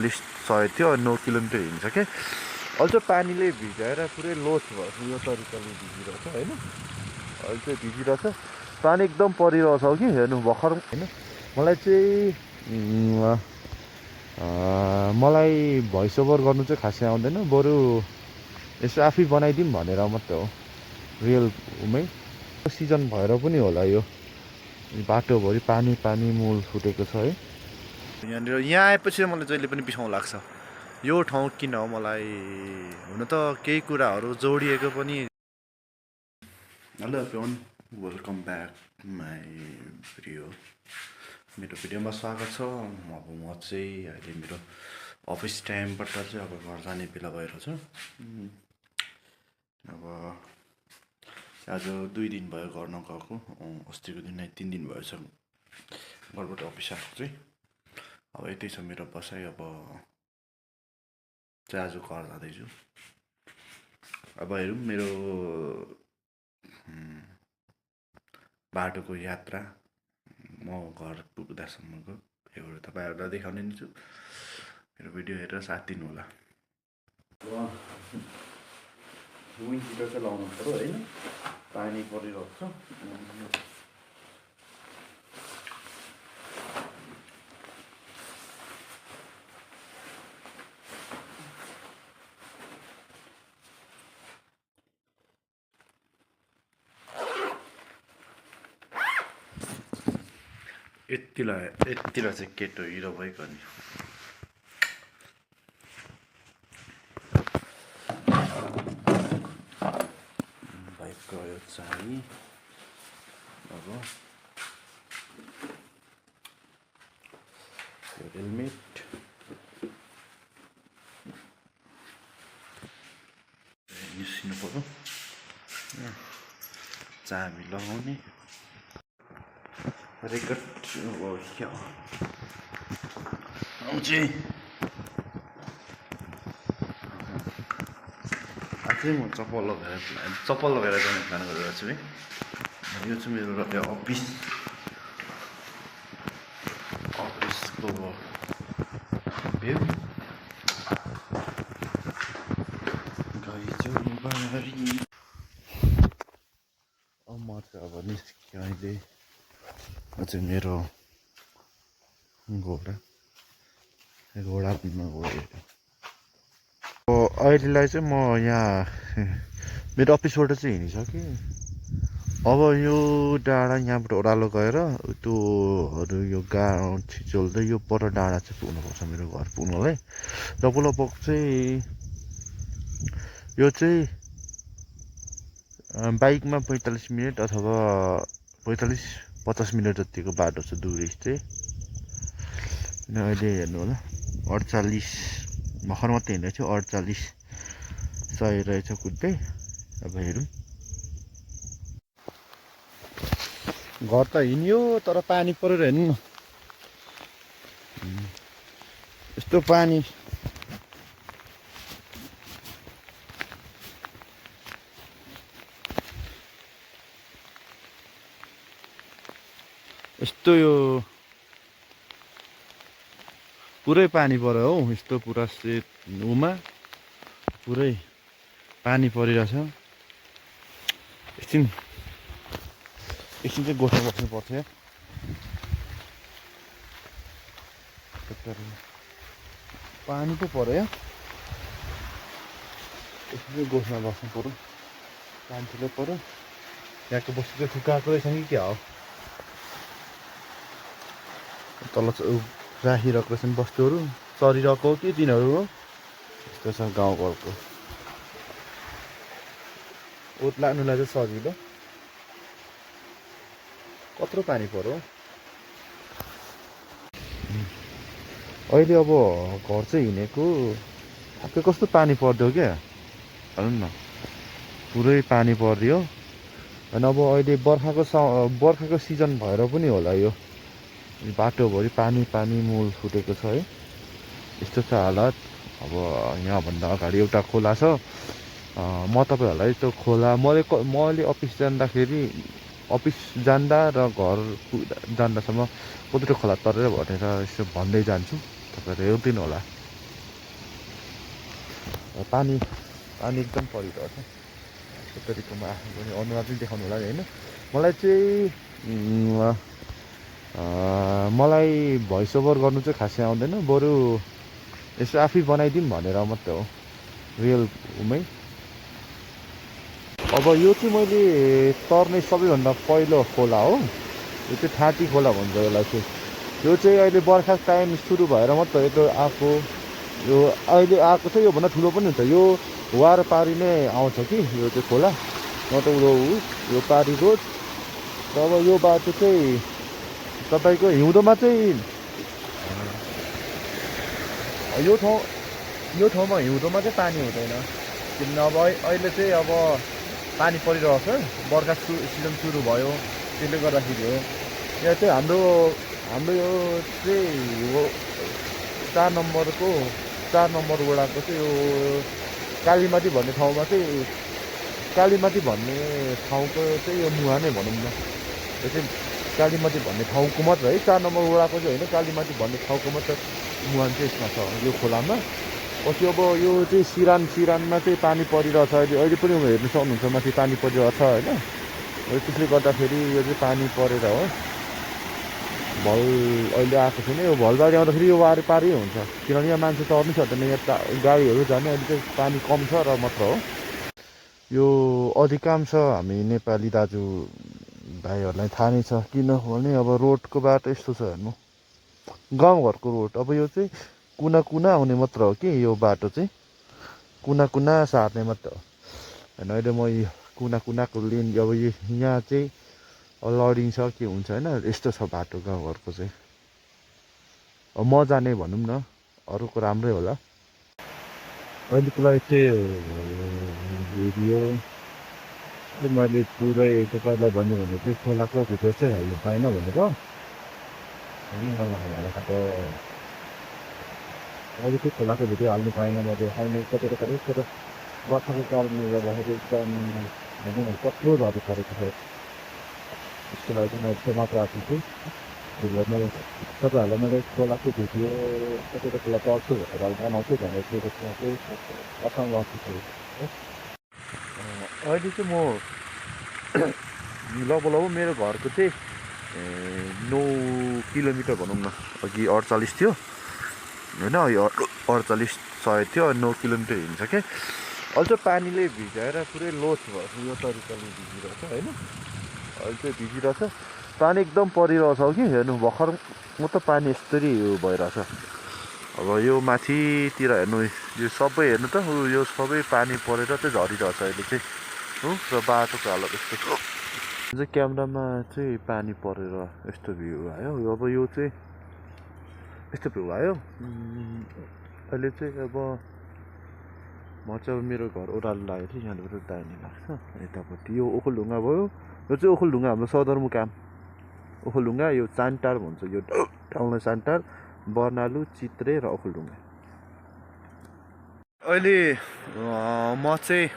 100 थियो 9 किलोमिटर हिँड्छ के अहिले चाहिँ पानीले भिजाएर पुरै लोस भयो यो तरिकाले भिजिरहेछ होइन अहिले चाहिँ भिजिरहेछ पानी एकदम परिरहेछ कि हेर्नु भर्खर होइन मलाई चाहिँ मलाई भोइस ओभर गर्नु चाहिँ खासै आउँदैन बरु यसो आफै बनाइदिउँ भनेर मात्रै हो रियलमै सिजन भएर पनि होला यो बाटोभरि पानी पानी मूल फुटेको छ है यहाँनिर यहाँ आएपछि मलाई जहिले पनि बिसाउँ लाग्छ यो ठाउँ किन हो मलाई हुन त केही कुराहरू जोडिएको पनि hello everyone welcome back my video मेरो भिडियोमा स्वागत छ अब म चाहिँ अहिले मेरो अफिस टाइमबाट चाहिँ अब घर जाने बेला भएर छ अब आज 2 दिन भयो घर नगएको अस्तिको दिन 3 दिन भएछ घरबाट अफिस आएको चाहिँ अब यतै छ मेरो बसाइ अब चाहिँ आज घर जाँदैछु अब हेरौँ मेरो बाटोको यात्रा म घर पुग्दासम्मको भिडियोहरू तपाईँहरूलाई देखाउने नै छु मेरो भिडियो हेरेर साथ दिनु होला विन्ड हिटर चाहिँ लाउनु पर्यो होइन पानी परिरहेको छ यतिलाई चाहिँ केटो हिरो भएको नि बाइकको यो चाबी अब यो हेलमेट निस्किनु पर्यो चाबी लगाउने रेकर्ड क्या चाहिँ अझै म चप्पल लगाएर जाने प्लान गरिरहेको छु है यो चाहिँ मेरो अफिसको भ्यू म चाहिँ अब निस्क्यो अहिले चाहिँ मेरो घोडा पिनमा गयो अहिलेलाई चाहिँ म यहाँ मेरो अफिसबाट चाहिँ हिँडिसकेँ अब यो डाँडा यहाँबाट ओह्रालो गएर त्योहरू यो छिचोल्दै यो पर डाँडा चाहिँ पुग्नुपर्छ मेरो घर पुग्नलाई लगभग चाहिँ यो चाहिँ बाइकमा 45 मिनट अथवा 45-50 मिनट जतिको बाटो छ दूरी चाहिँ अहिले हेर्नु होला 48 भर्खर मात्रै हिँडेको थियो 48 सय रहेछ कुद्दै अब हेरौँ घर त हिँड्यो तर पानी परेर हेर्नु न यस्तो पानी यस्तो यो पुरै पानी पर्यो हौ यस्तो पुरा उमा पुरै पानी परिरहेछ एकछिन चाहिँ गोठमा बस्नु पर्थ्यो पानी पो पर्यो या एकछिन चाहिँ गोठमा बस्नु पर्यो पानी ठुलो पर्यो यहाँको बस्ती चाहिँ फुकाएको रहेछ कि क्या हो तल राखिरहेको रहेछन् वस्तुहरू चरिरहेको हो कि तिनीहरू हो यस्तो छ गाउँघरको ओत लाग्नुलाई चाहिँ सजिलो कत्रो पानी पर्यो अहिले अब घर चाहिँ हिँडेको ठ्याक्कै कस्तो पानी पर्यो क्या हेर्नु न पुरै पानी परियो अनि अब अहिले बर्खाको सिजन भएर पनि होला यो बाटोभरि पानी पानी मूल फुटेको छ है यस्तो छ हालत अब यहाँभन्दा अगाडि एउटा खोला छ म तपाईँहरूलाई त्यो खोला मैले अफिस जाँदाखेरि अफिस जाँदा र घर जाँदासम्म कतिवटा खोला तरेर भनेर यसो भन्दै जान्छु तपाईँहरू हेरिदिनु होला पानी पानी एकदम परिरहेछ। यस्तो तरिकामा आफ्नो पनि अनुहार चाहिँ देखाउनु होला होइन। मलाई चाहिँ मलाई भोइस ओभर गर्नु चाहिँ खासै आउँदैन, बरु यसो आफै बनाइदिउँ भनेर मात्रै हो रियलमै। अब यो चाहिँ मैले तर्ने सबैभन्दा पहिलो खोला हो, यो चाहिँ ठाँटी खोला भन्छ यसलाई चाहिँ। यो चाहिँ अहिले बर्खा टाइम सुरु भएर मात्रै यो आएको, यो अहिले आएको छ। योभन्दा ठुलो पनि हुन्छ, यो वार पारी नै आउँछ कि यो चाहिँ खोला, न त यो पारी रोड। अब यो बाटो चाहिँ तपाईँको हिउँदोमा चाहिँ यो ठाउँमा हिउँदोमा चाहिँ पानी हुँदैन, किनभने अब अहिले चाहिँ अब पानी परिरहेछ, बर्खा सिजन सुरु भयो, त्यसले गर्दाखेरि हो। यहाँ चाहिँ हाम्रो यो चाहिँ हो 4 नम्बर वडाको चाहिँ यो कालीमाटी भन्ने ठाउँमा चाहिँ, कालीमाटी भन्ने ठाउँको चाहिँ यो मुहा नै भनौँ न। यो चाहिँ कालीमाटी भन्ने ठाउँको मात्र है, 4 नम्बर वडाको चाहिँ होइन, कालीमाटी भन्ने ठाउँको मात्र मुहान चाहिँ यसमा छ यो खोलामा। पछि अब यो चाहिँ सिरानमा चाहिँ पानी परिरहेछ, अहिले पनि हेर्नु सक्नुहुन्छ माथि पानी परिरहेछ होइन। त्यसले गर्दाखेरि यो चाहिँ पानी परेर हो, भल अहिले आएको छैन। यो भलबाढी आउँदाखेरि यो वारपारी हुन्छ, किनभने यहाँ मान्छे तर्नै सक्दैन, यहाँ गाडीहरू जाने। अहिले चाहिँ पानी कम छ र मात्र हो। यो अधिकांश हामी नेपाली दाजु भाइहरूलाई थाहा नै छ, किनभने अब रोडको बाटो यस्तो छ हेर्नु, गाउँघरको रोड। अब यो चाहिँ कुना आउने मात्र हो कि यो बाटो चाहिँ कुना सार्ने मात्र हो होइन। अहिले म कुनाको लेन अब यहाँ चाहिँ लडिन्छ के हुन्छ होइन, यस्तो छ बाटो गाउँघरको चाहिँ। अब म जाने भनौँ न, अरूको राम्रै होला। अहिलेको लागि चाहिँ भिडियो मैले पुरै तपाईँलाई भन्यो भने चाहिँ खोलाको भिडियो चाहिँ हाल्नु पाएन भनेको। अहिले चाहिँ खोलाको भिडियो हाल्नु पाएन मैले, अहिले कतिवटा बर्खाको कारणले गर्दाखेरि एकदम भनौँ न कत्रो झरी परेको छ। त्यसको लागि चाहिँ म क्षमा प्रार्थी छु। तपाईँहरूलाई मैले खोलाको भिडियो कतिवटा खोला पर्छु भनेर बनाउँछु भनेर त्यसमा चाहिँ असहमत छु। अहिले चाहिँ म लगभग मेरो घरको चाहिँ 9 किलोमिटर भनौँ न, अघि 48 थियो होइन, 48 100 थियो, 9 किलोमिटर हिँड्छ क्या। अहिले चाहिँ पानीले भिजाएर पुरै लोस भयो, यो तरिकाले भिजिरहेछ होइन। अहिले चाहिँ भिजिरहेछ, पानी एकदम परिरहेछ कि हेर्नु, भर्खर म त पानी यस्तरी भइरहेछ। अब यो माथितिर हेर्नु, यो सबै हेर्नु त, यो सबै पानी परेर चाहिँ झरिरहेछ अहिले चाहिँ हो। र बाटोको हालत यस्तो चाहिँ क्यामेरामा चाहिँ पानी परेर यस्तो भ्यू आयो। अब यो चाहिँ यस्तो भ्यू आयो। अहिले चाहिँ अब म चाहिँ मेरो घर ओह्रालो लाग्यो थियो, यहाँबाट दाहिने लाग्छ यतापट्टि। यो ओखलढुङ्गा भयो, यो चाहिँ ओखलढुङ्गा हाम्रो सदरमुकाम ओखलढुङ्गा। यो चान्टार भन्छ, यो ठाउँलाई चान्टार, बर्नालु, चित्रे र ओखलढुङ्गा। अहिले म चाहिँ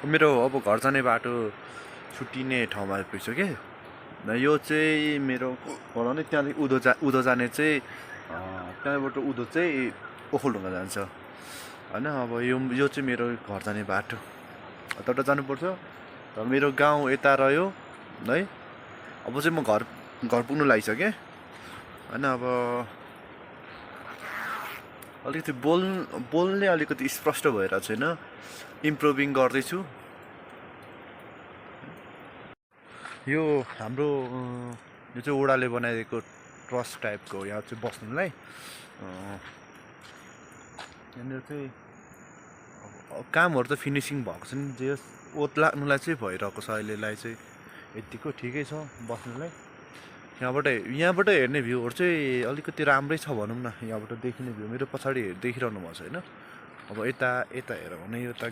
मेरो अब घर जाने बाटो छुट्टिने ठाउँमा पुग्छु कि। यो चाहिँ मेरो घर नै त्यहाँदेखि उँधो जाने चाहिँ त्यहाँबाट उँधो चाहिँ ओखलढुङ्गा जान्छ होइन। अब यो चाहिँ मेरो घर जाने बाटो, यताबाट जानुपर्छ। र मेरो गाउँ यता रह्यो है। अब चाहिँ म घर पुग्नु लागिसकेँ होइन। अब अलिकति बोल्ने अलिकति स्पष्ट भएर छैन, इम्प्रुभिङ गर्दैछु। यो हाम्रो यो चाहिँ ओडाले बनाइदिएको ट्रस्ट टाइपको हो, यहाँ चाहिँ बस्नुलाई। यहाँनिर चाहिँ कामहरू त फिनिसिङ भएको छ नि, जे ओत लाग्नुलाई चाहिँ भइरहेको छ अहिलेलाई चाहिँ, यतिको ठिकै छ बस्नुलाई। यहाँबाट हेर्ने भ्यूहरू चाहिँ अलिकति राम्रै छ भनौँ न। यहाँबाट देखिने भ्यू मेरो पछाडि देखिरहनु भएको छ होइन। अब यता हेर भने यो त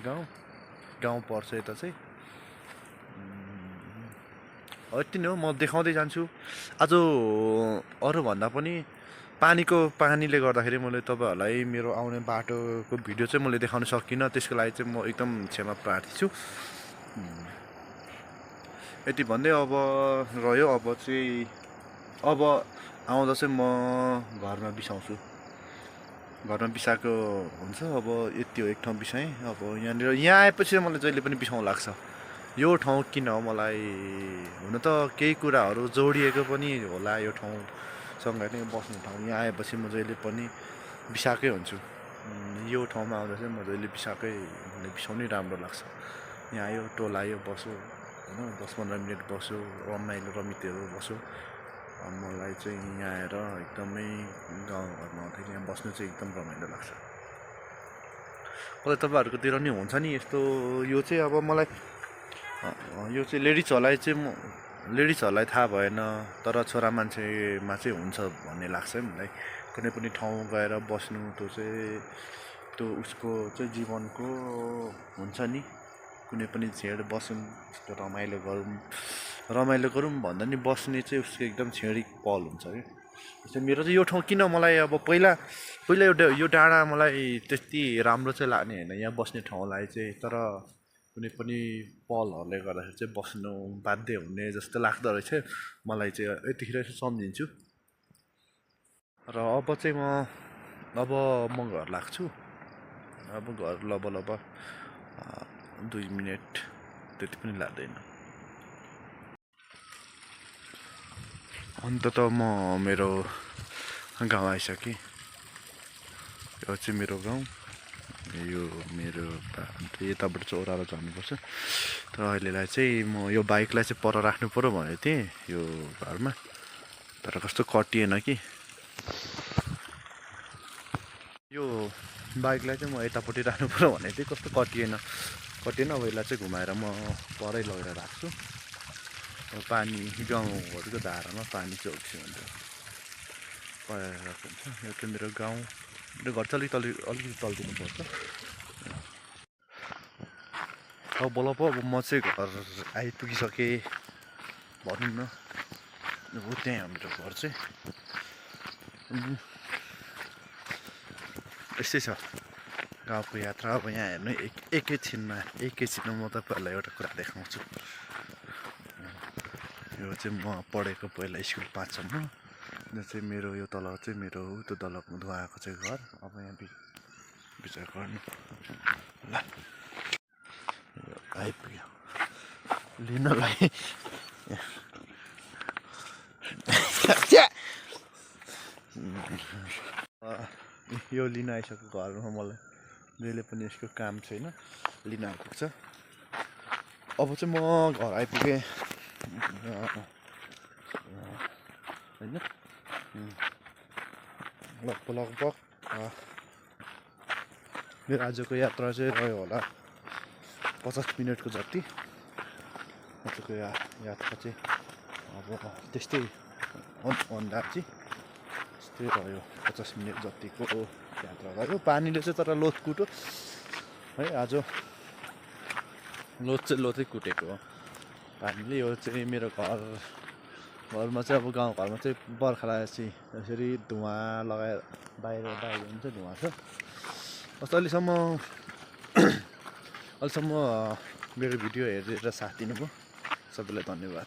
गाउँ पर्छ यता चाहिँ। यति नै हो, म देखाउँदै जान्छु। आज अरूभन्दा पनि पानीले गर्दाखेरि मैले तपाईँहरूलाई मेरो आउने बाटोको भिडियो चाहिँ मैले देखाउन सकिनँ, त्यसको लागि चाहिँ म एकदम क्षमा प्रार्थी छु। यति भन्दै अब रह्यो, अब आउँदा चाहिँ म घरमा बिसाउँछु। घरमा बिसाएको हुन्छ। अब यति हो एक ठाउँ बिसाएँ। अब यहाँ आएपछि मलाई जहिले पनि बिसाउँ लाग्छ, यो ठाउँ किन हो। मलाई हुन त केही कुराहरू जोडिएको पनि होला यो ठाउँसँग नै, बस्ने ठाउँ। यहाँ आएपछि म जहिले पनि बिसाएकै हुन्छु। यो ठाउँमा आउँदा चाहिँ म जहिले बिसाउनै राम्रो लाग्छ। यहाँ आयो, टोलायो, बस्यो होइन, 10-15 मिनट बस्यो, रमाइलो रमितहरू बस्यो। मलाई चाहिँ यहाँ आएर एकदमै गाउँघरमा आउँदाखेरि यहाँ बस्नु चाहिँ एकदम रमाइलो लाग्छ। कतै तपाईँहरूकोतिर नि हुन्छ नि यस्तो। यो चाहिँ अब मलाई यो चाहिँ लेडिजहरूलाई थाहा भएन, तर छोरा मान्छेमा चाहिँ हुन्छ भन्ने लाग्छ है मलाई। कुनै पनि ठाउँ गएर बस्नु त्यो उसको चाहिँ जीवनको हुन्छ नि। कुनै पनि छेड बसौँ, रमाइलो गरौँ भन्दा नि बस्ने चाहिँ उसको एकदम छेडी पहल हुन्छ कि। जस्तै मेरो चाहिँ यो ठाउँ किन मलाई अब पहिला यो डाँडा मलाई त्यति राम्रो चाहिँ लाग्ने होइन यहाँ बस्ने ठाउँलाई चाहिँ, तर कुनै पनि पहलहरूले गर्दाखेरि चाहिँ बस्नु बाध्य हुने जस्तो लाग्दो रहेछ मलाई चाहिँ, यतिखेर चाहिँ सम्झिन्छु। र अब चाहिँ म घर लाग्छु। अब घर लब 2 मिनट त्यति पनि लाग्दैन। अन्त त म मेरो गाउँ आइसकेँ। यो चाहिँ मेरो गाउँ, यो मेरो यताबाट चाहिँ ओह्रालो जानुपर्छ। तर अहिलेलाई चाहिँ म यो बाइकलाई चाहिँ पर राख्नु पऱ्यो भनेको थिएँ यो घरमा, तर कस्तो कटिएन कि। यो बाइकलाई चाहिँ म यतापट्टि राख्नु पऱ्यो भनेको थिएँ, कस्तो कटिएन। अब यसलाई चाहिँ घुमाएर म परै लगेर राख्छु। पानी गाउँहरूको धारामा पानी चौक्सियो हुन्छ, परेर हुन्छ। यो चाहिँ मेरो गाउँ, मेरो घर चाहिँ अलिकति तल्दिनु पर्छ। अब म चाहिँ घर आइपुगिसकेँ भनौँ न। हो त्यहीँ हो मेरो घर चाहिँ। यस्तै छ गाउँको यात्रा। अब यहाँ हेर्नु एकैछिनमा म तपाईँहरूलाई एउटा कुरा देखाउँछु। यो चाहिँ म पढेको पहिला स्कुल 5सम्म, जो चाहिँ मेरो यो तल चाहिँ मेरो त्यो तल धुवाको चाहिँ घर। अब यहाँ विचार गर्नु ल, आइपुग्यो लिनलाई। यो लिन आइसक्यो घरमा। मलाई जहिले पनि यसको काम छैन, लिन आइपुग्छ। अब चाहिँ म घर आइपुगेँ होइन। लगभग मेरो आजको यात्रा चाहिँ रह्यो होला 50 मिनटको जति। आजको यात्रा चाहिँ अब त्यस्तै अन्दाजी त्यस्तै रह्यो। 50 मिनट जतिको यात्रा रह्यो। पानीले चाहिँ तर लोत कुट्यो है। आज लोतै कुटेको हो पानीले। यो चाहिँ मेरो घरमा चाहिँ अब गाउँघरमा चाहिँ बर्खा लागेपछि यसरी धुवा लगाएर बाहिर हुन्छ, धुवा छ। अहिलेसम्म मेरो भिडियो हेरेर साथ दिनुभयो, सबैलाई धन्यवाद।